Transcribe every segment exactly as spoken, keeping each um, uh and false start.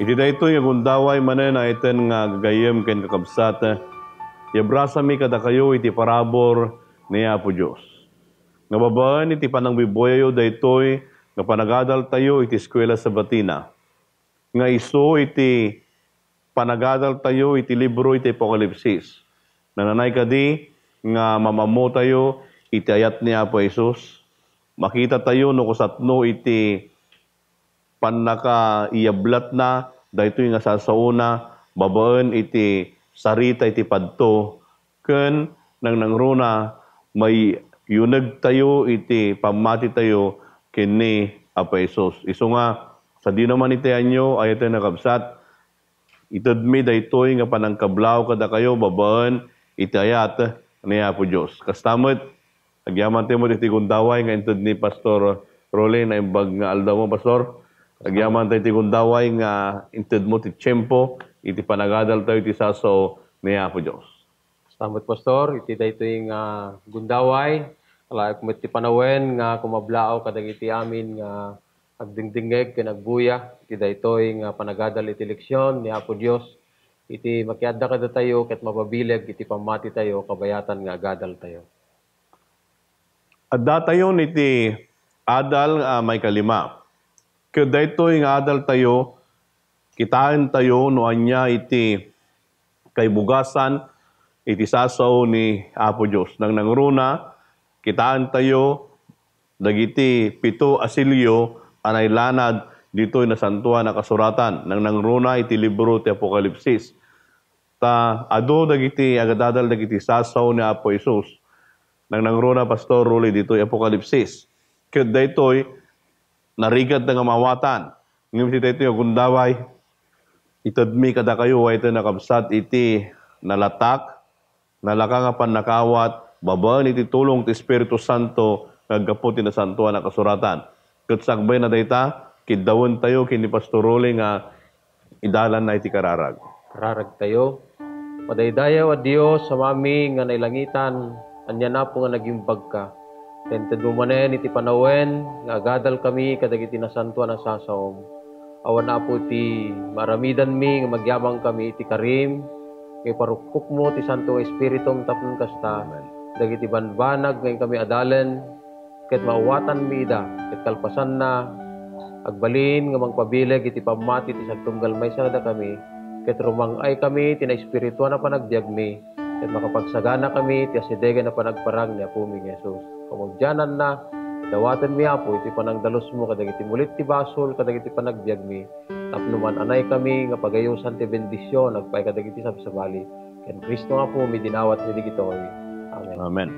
Iti daytoy nga gundaway manen a iten nga gagayyem ken kakabsat, iabrasami kadakayo iti parabur ni Apo Dios. Nga babaen iti panangbibuyayo daytoy nga panagadaltayo iti eskuela Sabatina, nga isu iti panagadaltayo iti libro iti Apokalipsis. Nananay kadi nga mamammotayo iti ayat ni Apo Jesus? Makitatayo no kasano iti pannakaiyablatna daytoy nga sasaona babaen iti sarita iti padto ken nangnangruna, maiyunegtayo iti pammatitayo ken ni Apo Jesus. Isu nga, sadino man iti anyo, ayaten a kabsat, itedmi daytoy nga panangkablaaw kadakayo babaen iti ayat ni Apo Dios. Kasta met, agyamantayo met iti gundaway nga inted ni Pastor Rolly, naimbag nga aldaw mo, Pastor. Agyamantayo iti gundaway nga inted mo ti tiempo iti panagadaltayo iti sasao ni Apo Dios. Salamat, Pastor. Iti daytoy nga gundaway, alaek met ti panawen nga kumablaaw kadagiti amin nga agdingdingngeg ken agbuya iti daytoy nga panagadal iti leksion ni Apo Dios, iti makiadda kadatayo ket mapabileg iti pammatitayo kabayatan nga agadaltayo. Addatayon iti adal a maikalima. Ket daytoy nga adaltayo, kitaentayo no ania iti kaibugasan iti sasao ni Apo Dios. Nangnangruna, kitaentayo dagiti pito a selyo a nailanad ditoy Nasantoan a Kasuratan. Nangnangruna iti libro ti Apokalipsis. Ta adu dagiti agadadal dagiti sasao ni Apo Jesus. Nangnangruna, Pastor Rolly, ditoy Apokalipsis. Ket daytoy, narigat nga maawatan. Ngem iti daytoy nga gundaway, itedmi kadakayo, daytoy nga kabsat iti nalatak, nalaka nga pannakaawat babaen iti tulong ti Espiritu Santo nga aggapu ti Nasantoan a Kasuratan. Ket sakbayna dayta, kiddawentayo ken ni Pastor Rolly nga idalanna iti kararag. Kararagtayo. Madaydayaw a Dios, Amami nga nailangitan, ania Apo nga nagimbagka. Ta intedmo manen iti panawen nga agadalkami kadagiti nasantoan a sasaom. Awan Apo ti maaramidanmi nga magyamangkami iti karim, nga iparukkokmo ti Santo nga Espiritum tapno kasta, Amen. Dagiti banbanag nga inkami adalen, ket maawatanmi ida, ket kalpasanna, agbalin nga mangpabileg iti pammati ti sagtunggal maysa kadakami, ket rumang-ay kami ti naespirituan a panagbiagmi, ket makapagsaganakami ti asidegen a panagparang ni Apomi nga Jesus. Kamaudiananna, dawatenmi, Apo, iti panangdalusmo kadagiti mulit ti basol kadagiti panagbiagmi, tapno man-anaykami nga pagayosan ti bendision agpay kadagiti sabsabali. Ken Cristo nga Apomi, dinawatmi dagitoy. Amen. Amen.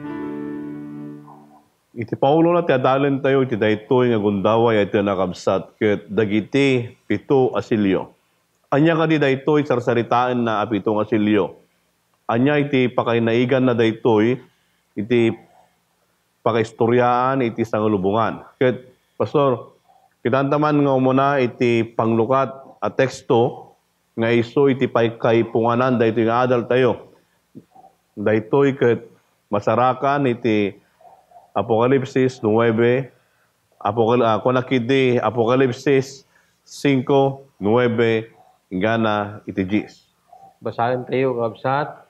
Iti paulona ti adalentayo iti daytoy nga gundaway a iti nakabsat ket dagiti pito a selyo. Ania kadi daytoy sarsaritaenna a pito nga selyo? Ania iti pakainaiganna daytoy iti pakaistoriaan iti sangalubongan? Ket, Pastor, kitanta man nga umuna iti panglukat a teksto nga isu iti pay-, kaipunganan daytoy nga adaltayo. Daytoy ket masarakan iti Apokalipsis nuebe, Apokal-, ah, kuna ketdi Apokalipsis singko, nuebe, inggana iti dies. Basaentayo, kabsat.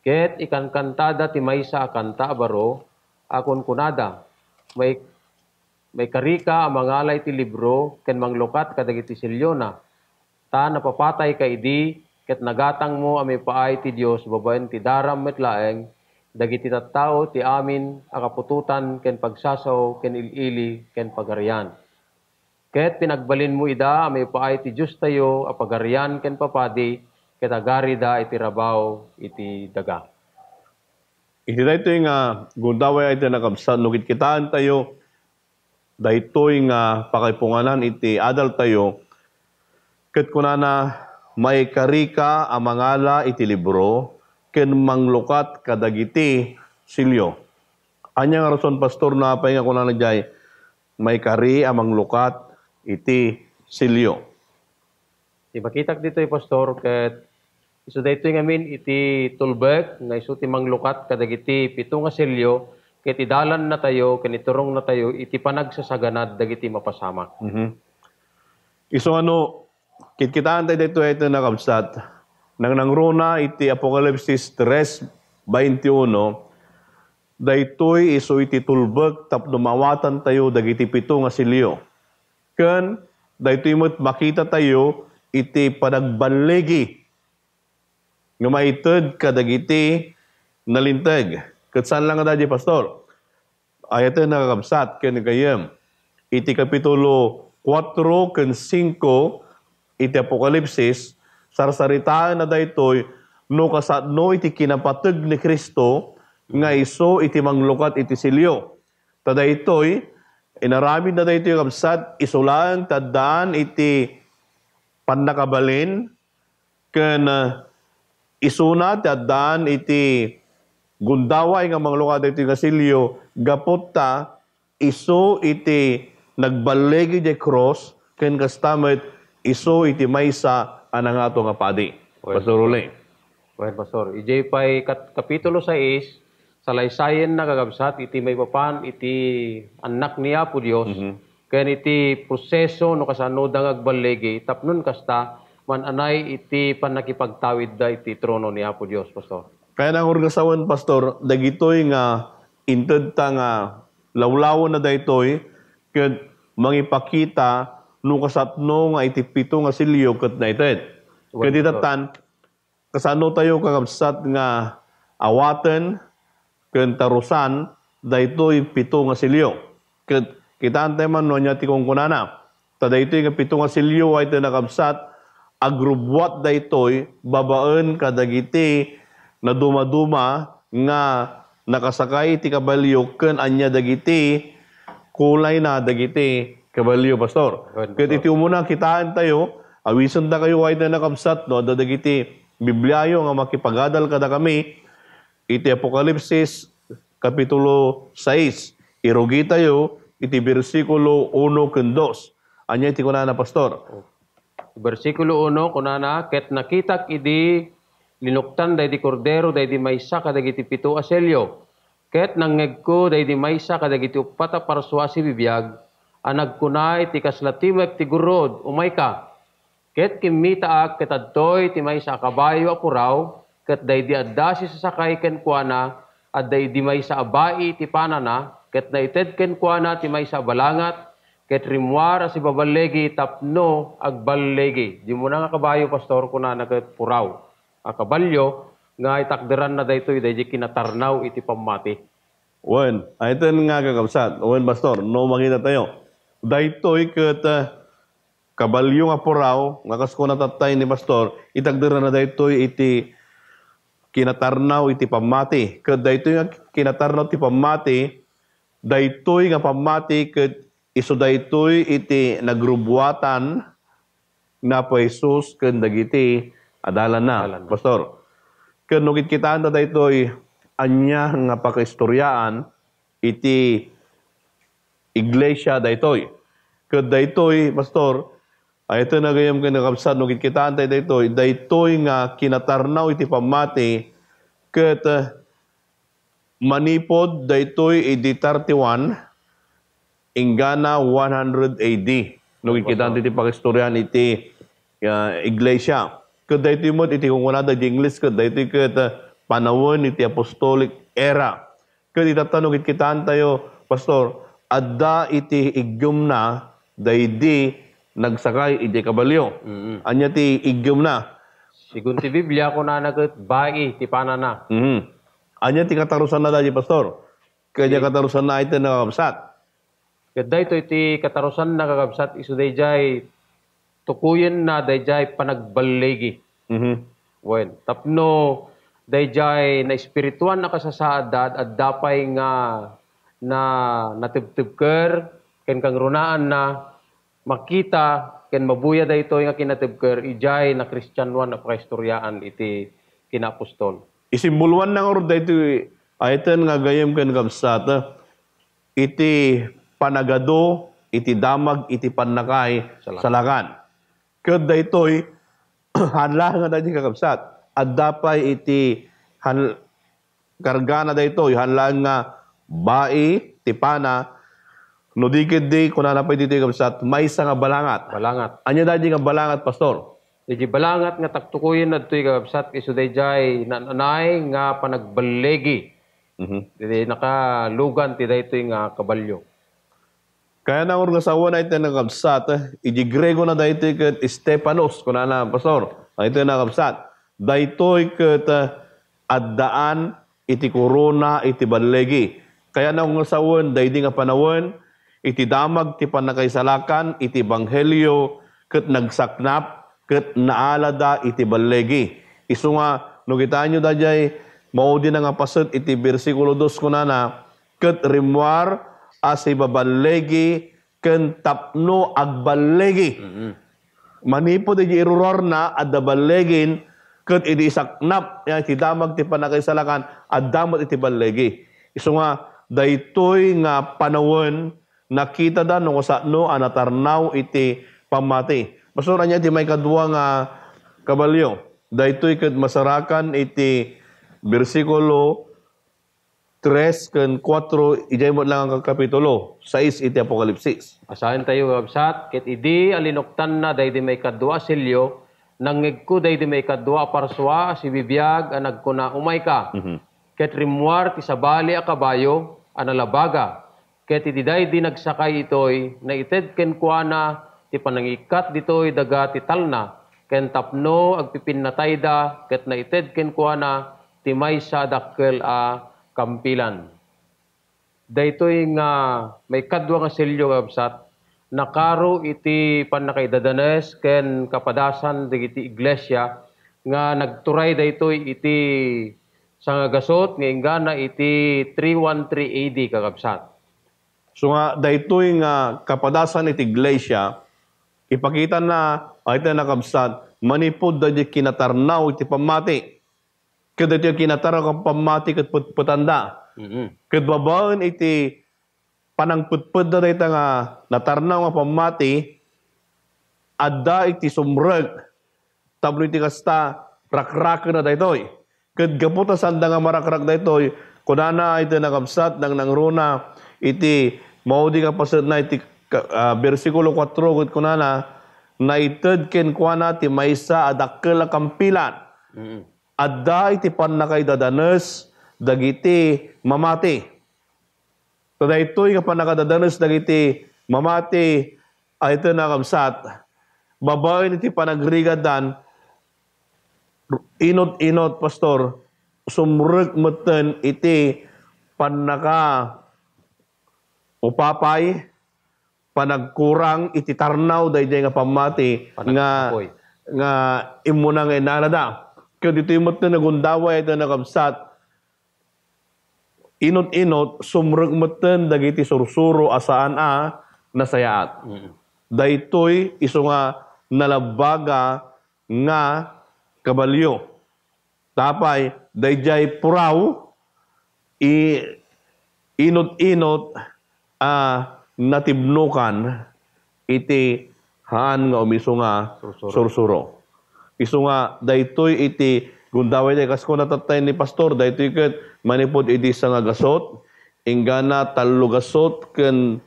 Ket ikankantada ti maysa a kanta a baro a kunkunada, May-, Maikarika a mangala iti libro ken manglukat kadagiti selyona, ta napapatayka idi, ket nagatangmo a maipaay ti Dios babaen ti daram met laeng dagiti tattao ti amin a kaputotan ken pagsasao ken il-ili ken pagarian. Ket pinagbalinmo ida a maipaay ti Diostayo a Pagarian ken Papadi, ket agarida iti rabaw iti daga. Iti daytoy nga gundaway a iti nakabsat, no kitkitaentayo daytoy nga pakaipunganan iti adaltayo, ket kunana, "Maikarika a mangala iti libro ken manglukat kadagiti silyo." Ania nga rason, Pastor, no apay nga kunana diay, "Maikari a manglukat iti silyo"? Ti makitak ditoy, Pastor, ket isu daytoy ngamin iti tulbek nga isu ti manglukat kadagiti pito nga selyo, ket idalannatayo ken iturongnatayo iti panagsasaganad dagiti mapasamak. Mhm. Isu nga no, Kitkitaentayo daytoy, iti nakabsat. Nangnangruna iti Apokalipsis tres veintiuno, daytoy isu iti tulbek tapno maawatantayo dagiti pito nga selyo. Ken daytoy met makitatayo iti panagballigi nga maited kadagiti nalinteg. Ket saan la nga daydi, Pastor. Ayaten, nakakabsat ken gayyem. Iti Kapitulo kuatro ken singko iti Apokalipsis, sarsaritaenna daytoy no kasano iti kinapateg ni Cristo nga isu iti manglukat iti selyo. Ta daytoy, inaramidna daytoy, kabsat, isu laeng ti addaan iti pannakabalin, ken, ah, isuna ti addaan iti gundaway nga manglukat daytoy nga selyo, gapu ta isu iti nagballigi idiay krus, ken kasta met isu iti maysa a nangato nga padi. Wen, Pastor Rule. Wen, Pastor. Idiay pay kat-, Kapitulo sais, salaysayenna, kakabsat, iti maipapan iti Annak ni Apo Dios, Mhm. ken iti proseso no kasanoda nga agballigi, tapnon kasta, man-anay iti pannakipagtawidda iti trono ni Apo Dios, Pastor. Kayatna nga sawen, Pastor, dagitoy nga intedta nga lawlawenna daytoy, ket mangipakita no kasapno nga iti pito nga selyo ket naited. Wen, Ket Pastor. Itatan, kasano tayo, kakabsat, nga awaten ken tarusan daytoy pito nga selyo? Ket kitaentayo man no ania ti kunkunana. Ta daytoy nga pito nga selyo, ay ti nakabsat, agrubbuat daytoy babaen kadagiti nadumaduma nga nakasakay iti kabalio ken ania dagiti kulayna dagiti kabalio, Pastor. Wen, Ket Pastor. Iti umuna, kitaentayo, awisendakayo, ay ti nakabsat, no, adda dagiti Bibliayo nga makipagadal kadakami iti Apokalipsis, Kapitulo sais. Irugitayo iti bersikulo uno ken dos. Ania iti kunana, Pastor? Bersikulo uno, kunana, "Ket nakitak idi linuktan daydi Kordero daydi maysa kadagiti pito a selyo. Ket nangngegko daydi maysa kadagiti uppat a parsua a sibibiag a nagkuna iti kasla timek ti gurruod, 'Umayka.' Ket kimmitaak, ket adtoy ti maysa a kabayo a puraw, ket daydi adda sisasakay kenkuana, adda idi maysa a bai iti panana, ket naited kenkuana ti maysa a balangat, ket rimmuar a sibaballigi tapno agballigi." Di umuna nga kabayo, Pastor, kunana ket puraw a kabalio nga itakderanna daytoy daydi kinatarnaw iti pammati. Wen, ayten nga, kakabsat. Wen, Pastor, no makita tayo. Daytoy ket, eh, kabalio nga puraw, nga kas kuna tattay ni Pastor, itakderanna daytoy iti kinatarnaw iti pammati. Ket daytoy nga kinatarnaw ti pammati, daytoy nga pammati ket isu daytoy iti nagrubbuatan ni Apo Jesus ken dagiti adalanna. Adalanna. Pastor, ken no kitkitaanta daytoy, ania nga pakaistoriaan iti iglesia daytoy. Ket daytoy, Pastor, ay ito nga gayam ken kakabsat, no kitkitaanta daytoy, daytoy nga kinatarnaw iti pammati, ket, eh, manipud daytoy idi thirty-one, inggana one hundred A D. No kitkitaanta iti pakaistoriaan iti, ah, iglesia. Ket daytoy met iti kunkunada iti Ingles, ket daytoy ket, ah, panawen iti apostolic era. Ket itatta no kitkitaantayo, Pastor, adda iti iggemna daydi nagsakay iti kabalio. Mm. Ania ti iggemna? Sigun ti Biblia, kunana ket bai ti panana. Mhm. Ania ti katarusanna daydi, Pastor? Kanya Ti- katarusanna ay ti nakakabsat. Ket daytoy ti katarusanna, kakabsat, isu daydiay tukuyenna daydiay panagballigi. Mhm. Wen, tapno daydiay naespirituan a kasasaad, adda pay nga na-, natebtebker ken kangrunaanna, makita ken mabuya daytoy nga kinatebker idiay nakristianoan a pakaistoriaan iti kinaapostol. Isimboloanna ngarud daytoy, ayten nga gayyem ken kabsat, iti panagadu iti damag iti pannakaisalakan. Ket daytoy, haan laeng nga daydi, kakabsat. Adda pay iti han-, kargana daytoy, haan laeng nga bai ti pana, No di ketdi, kunana pay ditoy, kabsat, maysa nga balangat. Balangat. Ania daydi nga balangat, Pastor? Iti balangat nga taktukoyen ditoy, kabsat, isu daydiay naan-anay nga panagballigi. Mhm. Iti nakalugan ti daytoy nga kabalio. Kayatna nga sawen daytoy nga kabsat, eh, iti Griego na daytoy ket Stephanos, kunana, Pastor, daytoy nga kabsat. Daytoy ket, eh, addaan iti korona iti balligi. Kayatna nga sawen daydi nga panawen, iti damag ti pannakaisalakan iti ebanghelio ket nagsaknap ket naalada iti balligi. Isu nga, no kitaenyo daydiay, maudina nga paset iti bersikulo dos, kunana, ket rimmuar a sibaballigi ken tapno agballigi. Mm. Manipud idi iruruarna, adda balligin, ket idi isaknap, ya, iti damag ti pannakaisalakan, adda met iti balligi. Isu nga, daytoy nga panawen, nakitada no kasano a natarnaw iti pammati. Pastor, ania ti maikadua nga kabalio? Daytoy ket masarakan iti bersikulo tres ken kuatro, idiay met laeng a kapitulo sais iti Apokalipsis. Basaentayo, kabsat, ket idi a linuktanna daydi maikadua a selio, nangngegko daydi maikadua a parsua a sibibiag a nagkuna, "Umayka." Mhm. Ket rimmuar ti sabali a kabayo a nalabaga, ket iti daydi nagsakay itoy, naited kenkuana ti panangikkat ditoy daga ti talna, ken tapno agpipinnatayda, ket naited kenkuana ti maysa a dakkel a kampilan. Daytoy nga maikadua nga selio, kabsat, nakaro iti pannakaidadanes ken kapadasan dagiti iglesia nga nagturay daytoy iti sangagasut nga inggana iti three one three A D, kakabsat. So nga, daytoy nga kapadasan iti iglesia, ipakitana, ay tayo nakabsat, manipud daydi kinatarnaw iti pammati. Ket daytoy kinatarnaw nga pammati ket petpetanda. Mm. Ket babaen iti panangpetpetda dayta nga natarnaw nga pammati, adda iti sumrek tapno iti kasta, rakrakenna daytoy. Ket gapu ta saanda nga marakrak daytoy, kunana iti nakabsat, nangnangruna iti maudi nga pasetna iti ka-, ah, bersikulo kuatro, ket kunana, "Naited kenkuana ti maysa a dakkel a kampilan." Mm. Adda iti pannakaidadanes dagiti mamati. Ta daytoy nga pannakadadanes dagiti mamati, ay iti nakabsat, babaen iti panagrigatdan, inut-inut, Pastor, sumrek metten iti pannaka upapay, panagkurang iti tarnaw daydiay nga pammati nga, Panagkapoy. nga immuna nga inalada. Ket ditoy metten nga gundaway iti nakabsat, inut-inut, sumrek metten dagiti sursuro a saan a nasayaat. Mm. Daytoy isu nga nalabaga nga kabalio. Tapay, daydiay puraw, i-, inut-inut a natibnokan iti haan nga umisu nga Sursuro. sursuro. Isu nga, daytoy iti gundaway, kas kuna tattay ni Pastor, daytoy ket manipud idi sangagasut, inggana tallogasut ken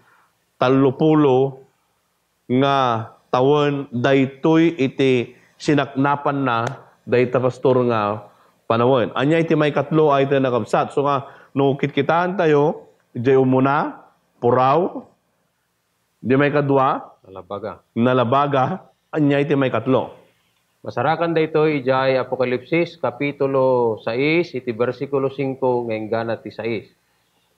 tallopulo nga tawen, daytoy iti sinaknapanna dayta, Pastor, nga panawen. Ania iti maikatlo a iti nakabsat? So nga, no kitkitaentayo, idiay umuna, puraw, di maikadua, Nalabaga. nalabaga, ania iti maikatlo? Masarakan daytoy idiay Apokalipsis, Kapitulo sais, iti bersikulo singko nga inggana ti sais.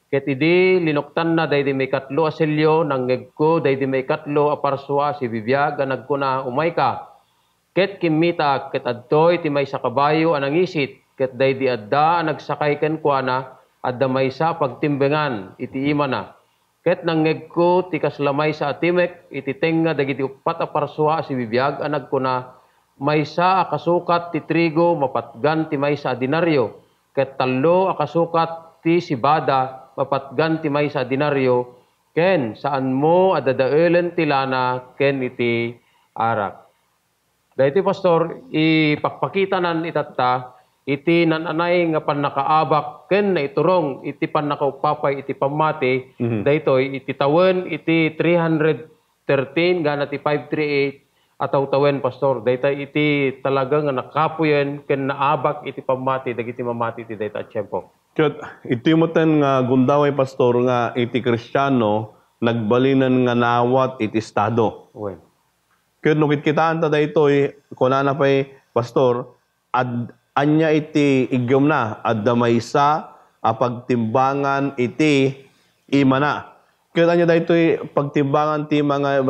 Ket idi linuktanna daydi maikatlo a selyo, nangngegko daydi maikatlo a parsua a sibibiag a nagkuna, "Umayka." Ket kimmitak, ket adtoy ti maysa kabayo a nangisit, ket daydi adda a nagsakay kenkuana, adda maysa a pagtimbengan iti imana. Ket nangngegko ti kasla maysa a timek iti tengnga dagiti uppat a parsua a sibibiag a nagkuna, "Maysa a kasukat ti trigo mapatgan ti maysa a denario, ket tallo a kasukat ti sibada mapatgan ti maysa a denario, ken saanmo a dadaelen ti lana ken iti arak." Daytoy, Pastor, ipakpakitanan itatta iti nan-anay nga pannakaabak ken naiturong iti pannakaupapay iti pammati, Mhm. daytoy iti tawen iti three hundred thirteen, gana ti five three eight a tawtawen, Pastor. Dayta iti talaga nga nakapuyen ken naabak iti pammati dagiti mamati iti dayta a tiempo. Ket iti metten nga gundaway, Pastor, nga iti Kristiano, nagbalinen nga nawat iti estado. Wen. Ket no kitkitaanta daytoy, kunana pay, Pastor, ad-, ania iti iggemna? Adda maysa a pagtimbangan iti imana. Ket ania daytoy pagtimbangan ti ima nga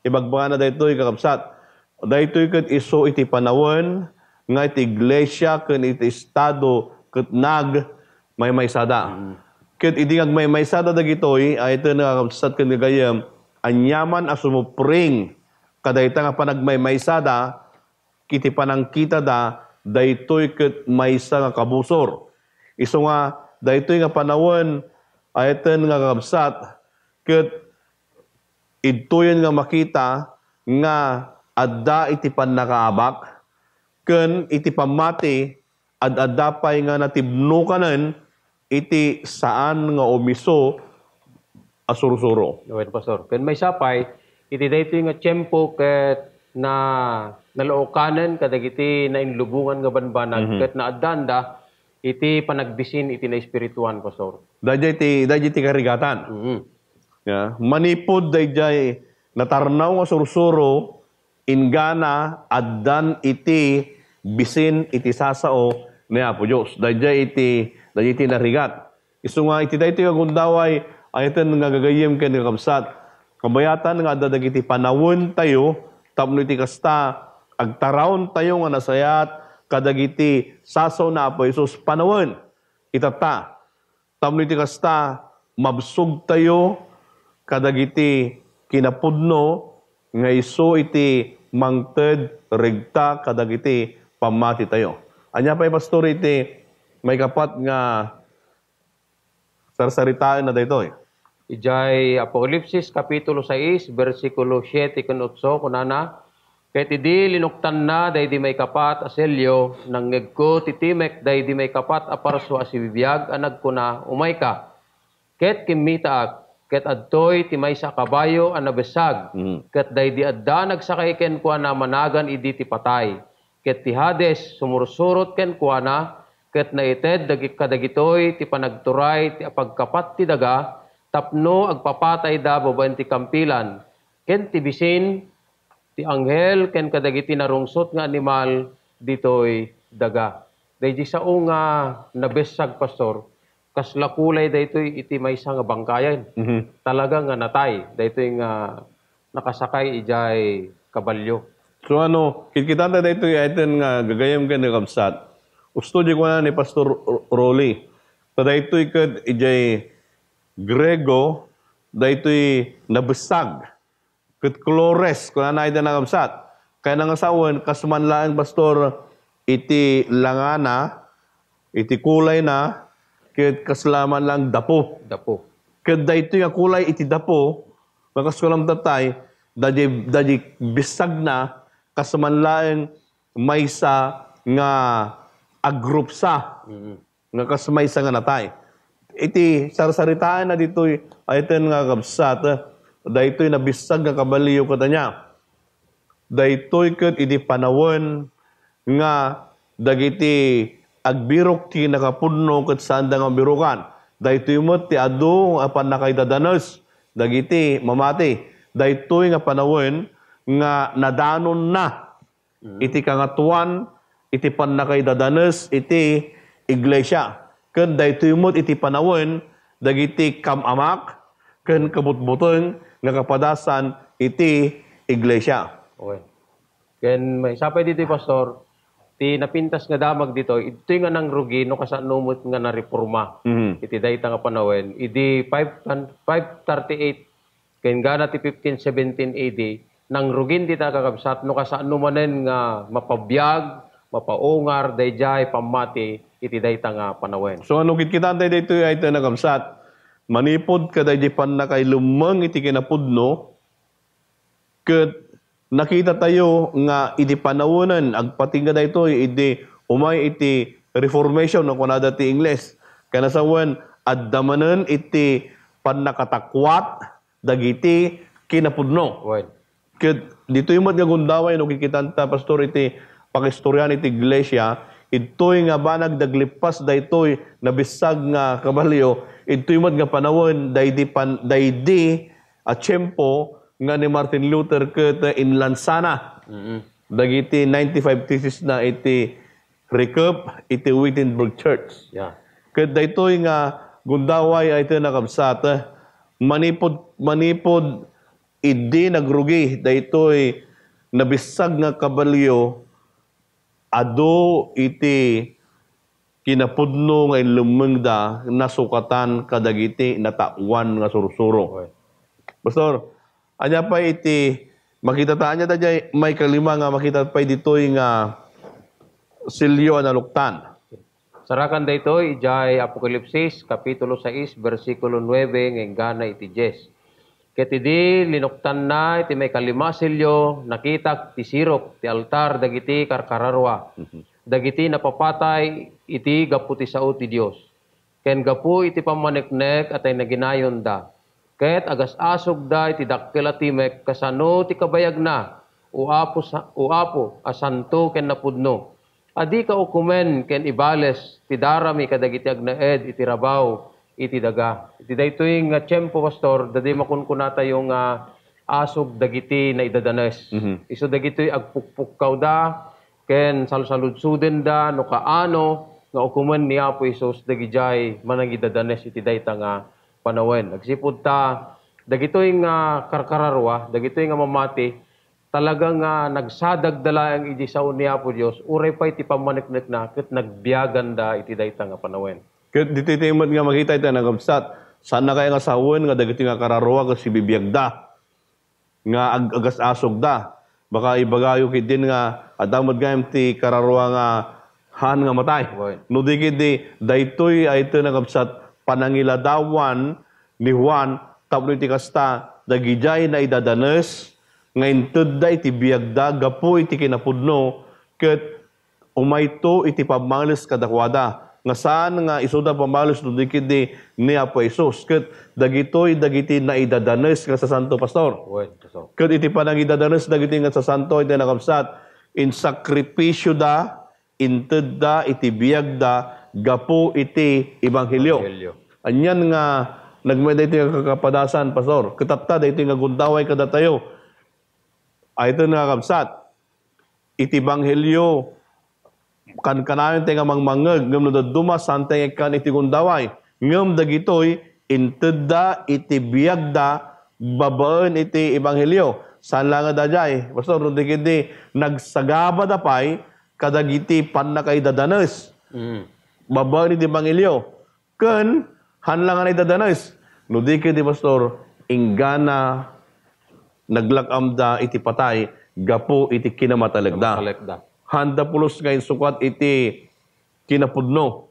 ibagbagana daytoy, kakabsat? Daytoy ket isu iti panawen nga iti iglesia ken iti estado ket nagmaymaysada. Mm. Ket idi agmaymaysada dagitoy, ay iti nga kakabsat ken gagayyem, aniaman a sumupring kadayta nga panagmaymaysada, iti panangkitada, daytoy ket maysa nga kabusor. Isu nga, daytoy nga panawen, ay iti nga kakabsat, ket idtoyen nga makita nga adda iti pannakaabak ken iti pammati, ad-adda pay nga natibnokanen iti saan nga umiso a sursuro. Wen, Pastor. Ken maysa pay, iti daytoy nga tiempo ket na, nalaokanen kadagiti nainlubongan nga banbanag, Mhm. ket naaddaanda iti panagbisin iti naespirituan, Pastor. Daydiay ti, daydiay ti karigatan. Mhm. Ya, manipud daydiay natarnaw nga sursuro, inggana addan iti bisin iti sasao ni Apo Dios. Daydiay iti, daydiay iti narigat. Isu nga iti daytoy nga gundaway, ay iti nga gagayyem ken kakabsat, kabayatan nga adda dagiti panawentayo tapno iti kasta, agtaraontayo nga nasayaat kadagiti sasao ni Apo Jesus panawen. Itatta, tapno iti kasta, mabsogtayo kadagiti kinapudno nga isu iti mangted regta kadagiti pammatitayo. Ania pay, Pastor, iti maikapat nga sarsaritaenna daytoy? Idiay Apokalipsis Kapitulo sais, bersikulo siete ken otso, kunana, Ket idi linuktanna daydi maikapat a selio, nangngegko ti timek daydi maikapat a parsua a sibibiag a nagkuna, Umayka. Ket kimmitaak, ket adtoy ti maysa a kabayo a nabessag, Mm. ket daydi adda nagsakay kenkuana managan idi ti patay. Ket ti Hades sumursurot kenkuana, ket naited dagi-, kadagitoy ti panagturay ti apagkapat ti daga tapno agpapatayda babaen ti kampilan, ken ti bisin ti anghel ken kadagiti narungsot nga animal ditoy daga. Daydi sao nga nabessag, Pastor, kasla kulay daytoy iti maysa nga bangkayen. Mhm. Talaga nga natay daytoy nga nakasakay idiay kabalio. So, ano, kitkitanta daytoy, ay iti nga gagayyem ken kakabsat. Usto di kuna ni Pastor Ro-, Rolly. Ta daytoy ket idiay Griego, daytoy nabessag. Ket klores, kunana iti nga kakabsat. Kayatna nga sawen, kas man laeng, Pastor, iti langana, iti kulayna, ket kasla man laeng dapo. Dapo. Ket daytoy nga kulay iti dapo, nga kas kunam tatay, daydi, daydi bissagna, kas man laeng maysa nga agrupsa. Mm. Nga kas maysa nga natay. Iti sarsaritaenna ditoy, ay iti nga kakabsat, daytoy nabissag nga kabalio ket ania? Daytoy ket idi panawen nga dagiti agbirok ti nakapudno ket saanda nga mabirokan. Daytoy met ti adu a pannakaidadanes dagiti mamati. Daytoy nga panawen nga nadanonna Mm. iti kangatoan iti pannakaidadanes iti iglesia. Ken daytoy met iti panawen dagiti kam-amak ken kabutbuteng nga kapadasan iti iglesia. Okay. Ken maysa pay ditoy, Pastor, ti napintas nga damag ditoy, ditoy nga nangrugi no kasano met nga nareporma Mhm. iti dayta nga panawen, idi five, five thirty-eight Ken gana ti fifteen seventeen A D, nangrugin dita kakabsat no kasano manen nga mapabiag, mapaungar daydiay pammati iti dayta nga panawen. So, ano, kitkitaen tayo daytoy ay tayo nakabsat. Manipud kadaydi pannakailemmeng iti kinapudno, ket nakita tayo nga idi panawenen, agpatingga daytoy idi umay iti reformation, no, kunada ti Ingles. Kanasawen, adda manen iti pannakatakuat dagiti kinapudno. Wen. Ket ditoy met nga gundaway no kikitanta, Pastor, iti pangistorian iti iglesia, idtoy nga banag daglippas daytoy nabissag nga kabalio, idtoy met nga panawen daydi pan-, daydi a tiempo nga ni Martin Luther ket inlansana Mm. dagiti ninety-five thesis na iti Reccup iti Wittenberg Church. Yeah. Ket daytoy nga gundaway ay iti nakabsat, manipud, manipud idi nagrugi daytoy nabissag nga kabalio, adu iti kinapudno nga inlemmengda nasukatan kadagiti natawan nga sursuro. Okay. Pastor, ania pay iti makita ta? Ania daydiay maikalima nga makita pay ditoy nga selyo a naluktan? Sarakan daytoy idiay Apokalipsis, Kapitulo sais, bersikulo nuebe nga inggana iti dies. Ket idi linuktanna iti maikalima a selyo, nakitak ti sirok ti altar dagiti karkararua, Mhm. dagiti napapatay iti gapu ti sao ti Dios, ken gapu iti pammaneknek a taynaginayonda. Ket agas-asogda iti dakkel a timek kasano ti kabayagna, O Apo, sa-, O Apo a santo ken napudno. A dika ukomen ken ibales ti darami kadagiti agnaed iti rabaw iti daga. Iti daytoy nga tiempo, Pastor, daydi makunkunatayo nga asog dagiti naidadanes. Mhm. Isu dagitoy agpukpukkawda ken salsaludsodenda no kaano nga ukomen ni Apo Jesus dagidiay manangidadanes iti dayta nga panawen. Agsipud ta, dagitoy nga karkararua, dagitoy nga mamati, talaga nga nagsadagda laeng idi sao ni Apo Dios, uray pay ti pammaneknekna ket nagbiaganda iti dayta nga panawen. Ket ditoy ti met nga makita iti nakabsat, saanna kaya nga sawen nga dagitoy nga kararua ket sibibiagda nga ag-, agas-asogda. Baka ibagayo ketdin nga adda met gayam ti kararua nga haan nga matay. Wen. No di ketdi, daytoy ay iti nakabsat panangiladawan ni Juan tapno iti kasta, dagidiay naidadanes nga intedda iti biagda gapu iti kinapudno, ket umayto iti pammales kadakuada, nga saan nga isuda pammales no di ketdi ni Apo Jesus. Ket dagitoy dagiti naidadanes nga sasanto, Pastor. Wen, Pastor. Ket iti panangidadanes dagiti nga sasanto, iti nakabsat, insakripisioda, intedda iti biagda gapu iti ebanghelio. Ebanghelio. Anian nga nagmayda iti nga kakapadasan, Pastor? Ket tatta, daytoy nga gundaway kadatayo. Ay, ito nga kabsat, iti ebanghelio, kankanayon tayo nga mangmangngeg, ngem no dadduma, saan tayo nga ikkan iti gundaway. Ngem dagitoy, intedda iti biagda babaen iti ebanghelio. Saan laeng a daydiay, Pastor, no di ketdi nagsagabada pay kadagiti pannakaidadanes Mm. babaen iti ebanghelio. Ken, haan la nga naidadanes. No di ketdi, Pastor, inggana naglak-amda iti patay gapu iti kinamatalekda. Kinamatalekda. Haanda pulos nga insukat iti kinapudno.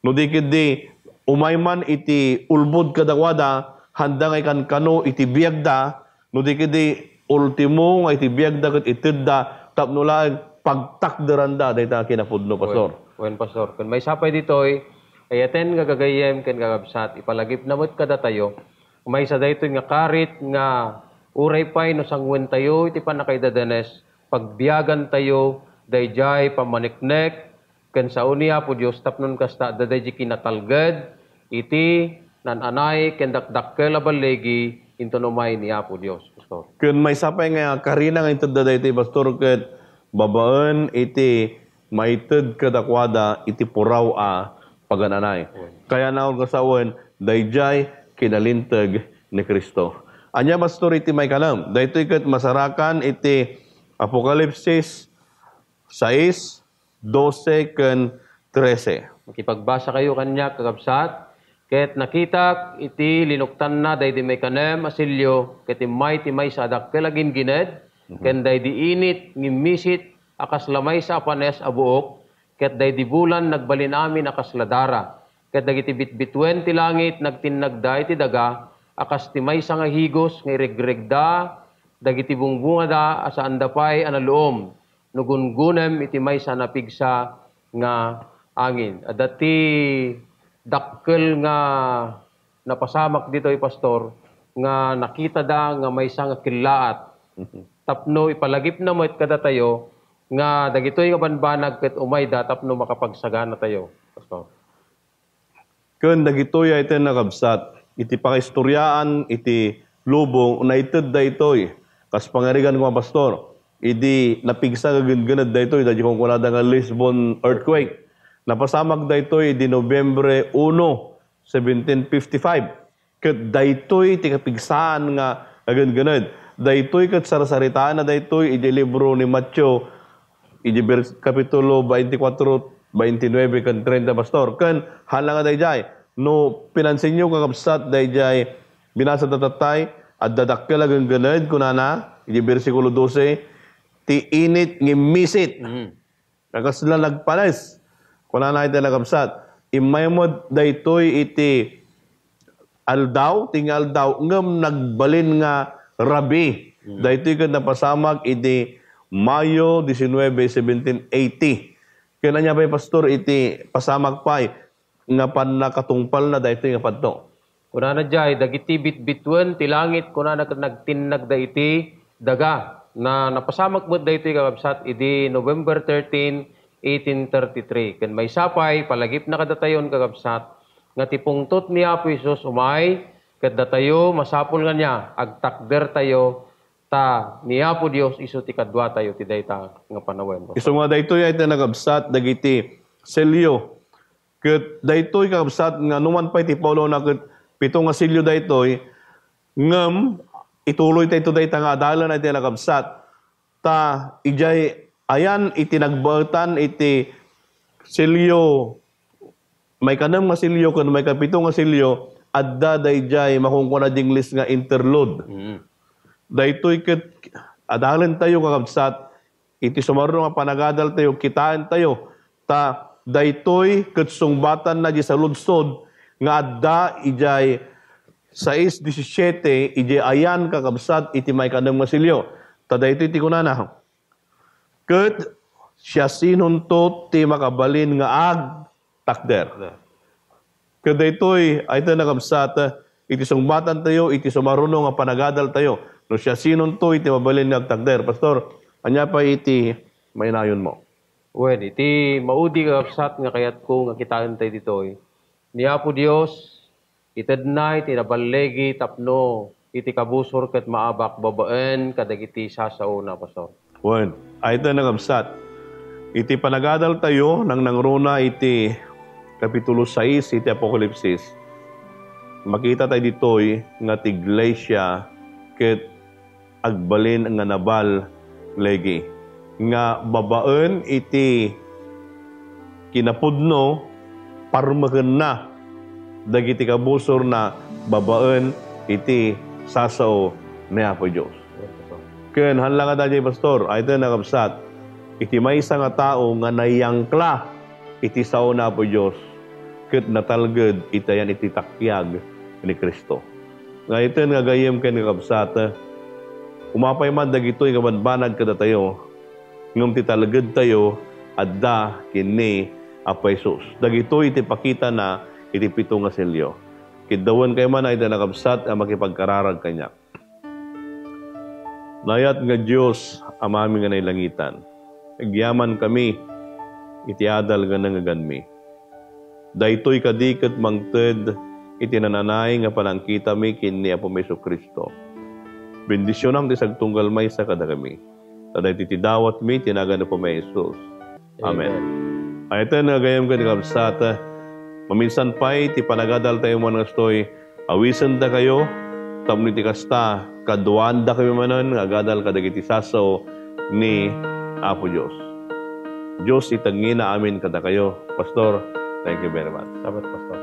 No di ketdi, umay man iti ulbod kadakuada, haanda nga ikankano iti biagda, no di ketdi, ultimo nga iti biagda ket itedda tapno laeng pagtakderanda dayta nga kinapudno, Pastor. Wen, wen, Pastor. Ken maysa pay ditoy, ay-ayaten nga gagayyem ken kakabsat, ipalagipna met kadatayo, maysa daytoy nga karit nga uray pay no sanguentayo iti pannakaidadanes, pagbiagantayo daydiay pammaneknek ken sao ni Apo Dios, tapno kasta, adda daydi kinatalged iti naan-anay ken dakdakkel a balligi inton umay ni Apo Dios, Pastor. Ken maysa pay nga karina nga intedda daytoy, Pastor, ket babaen iti maited kadakuada iti puraw a pagan-anay. Wen. Kayatna nga sawen, daydiay kinalinteg ni Cristo. Ania, Pastor, iti maikanem? Daytoy ket masarakan iti Apokalipsis sais, dose ken trese. Makipagbasakayo kaniak, kakabsat. Ket nakitak iti linuktanna daydi maikanem a selyo, ket immay ti maysa a dakkel a gingined, Mhm. ken daydi init ngimmisit a kasla maysa a panes a buok, ket daydi bulan nagbalin amin a kasla dara. Ket dagiti bitbituen ti langit nagtinnagda iti daga a kas ti maysa nga higos nga iregregda dagiti bungbungada a saanda pay a naluom no gungonem iti maysa a napigsa nga angin. Adda ti dakkel nga napasamak ditoy, Pastor, nga nakitada nga maysa nga kellaat. Mhm. Tapno ipalagipna met kadatayo nga dagitoy nga banbanag ket umayda tapno makapagsaganatayo, Pastor. Ken dagitoy a iti nakabsat, iti pangaistoriaan iti lubong, naited daytoy. Kas pangarigan ko nga, Pastor, idi napigsa nga genggened daytoy, daydi kunkunada nga Lisbon earthquake. Napasamak daytoy idi Nobyembre uno, seventeen fifty-five. Ket daytoy ti kapigsaan nga agenggened. Daytoy ket sarsaritaanna daytoy iti libro ni Mateo, iti vers-, kapitulo twenty-four, twenty-nine ken treinta, Pastor. Ken hala nga daydiay, no pinansinyo, kakabsat, daydiay binasa ta tattay, adda dakkel a genggened, kunana, iti bersikulo dose, ti init ngimmisit. Mm. Kakasla nagpanes. Kunana iti nakabsat, immay met daytoy iti aldaw, ti nga aldaw, ngem nagbalin nga rabi. Mm. Daytoy ket napasamak iti Mayo diecinuebe, seventeen eighty. Ken ania pay, Pastor, iti pasamak pay nga pannakatungpalna daytoy nga padto? Kunana diay, dagiti bitbituen ti langit, kunana ket nagtinnagda iti daga. Na, napasamak met daytoy, kakabsat, idi November thirteen, eighteen thirty-three. Ken maysa pay, palagipna kadatayon, kakabsat, nga ti pungtot ni Apo Jesus umay, ket datayo, masapul nga nia, agtakdertayo, ta ni Apo Dios isu ti kaduatayo ti dayta nga panawen. Isu nga daytoy a iti nakabsat dagiti selyo. Ket daytoy, kakabsat, nga numan pay ti Paulona ket pito nga selyo daytoy, ngem ituloytayto dayta nga adalan a iti nakabsat. Ta idiay ayan iti nagbaetan iti selyo, maikanem nga selyo ken maikapito nga selyo, adda daydiay makunkuana di Ingles nga interlude. Mm. Daytoy ket adalentayo, kakabsat, iti sumaruno nga panagadaltayo, kitaentayo, ta daytoy ket sungbatanna di saludsod nga adda idiay sais disisiete, idiay ayan, kakabsat, iti maikanem nga selyo. Ta daytoy ti kunana, ket siasinonto ti makabalin nga agtakder? Ket daytoy, ay ta nakabsat, iti sungbatantayo, iti sumaruno nga panagadaltayo, no siasinonto iti mabalin nga agtakder. Pastor, ania pay iti mainayonmo? Wen, iti maudi, kakabsat, nga kayatko nga kitaentayo ditoy, ni Apo Dios, itedna iti naballigi tapno iti kabusor ket maabak babaen kadagiti sasaona, Pastor. Wen, ay ta nakabsat. Iti panagadaltayo, nangnangruna iti Kapitulo sais iti Apokalipsis, makita tayo ditoy nga ti iglesia ket agbalin nga nabal legi nga babaen iti kinapudno, parmekenna dagiti kabusorna babaen iti sasao ni Apo Dios. Ken hala nga daydiay, Pastor, ay ta nakabsat iti maysa nga tao nga nayangkla iti sao ni Apo Dios ket natalged iti ayan iti takiag ni Cristo. Nga iten nga gayyem ken kakabsat, umapay man dagitoy nga banbanag kadatayo, ngem ti talgedtayo adda ken ni Apo Jesus. Dagitoy ti pakitana iti pito nga selyo. Kiddawen kay man a iti nakabsat a makipagkararag kaniak. Nayat nga Dios, Amami nga nailangitan, agyamankami iti adal nga nangngeganmi. Daytoy kadi ket mangted iti nananay nga panangkitami ken ni Apomi Jesu-Cristo. Bendisionam ti sagtunggal maysa kadakami, ta daytoy ti dawatmi iti nagan ni Apomi Jesus. Amen. Amen. Ay, ita nga gayam ken kabsat, maminsan pay ti panagadaltayo man ngastoy, awisendakayo, tapno iti kasta, kaduaandakayo manen nga agadal kadagiti sasao ni Apo Dios. Dios itengngina amin kadakayo. Pastor, thank you very much. Salamat, Pastor.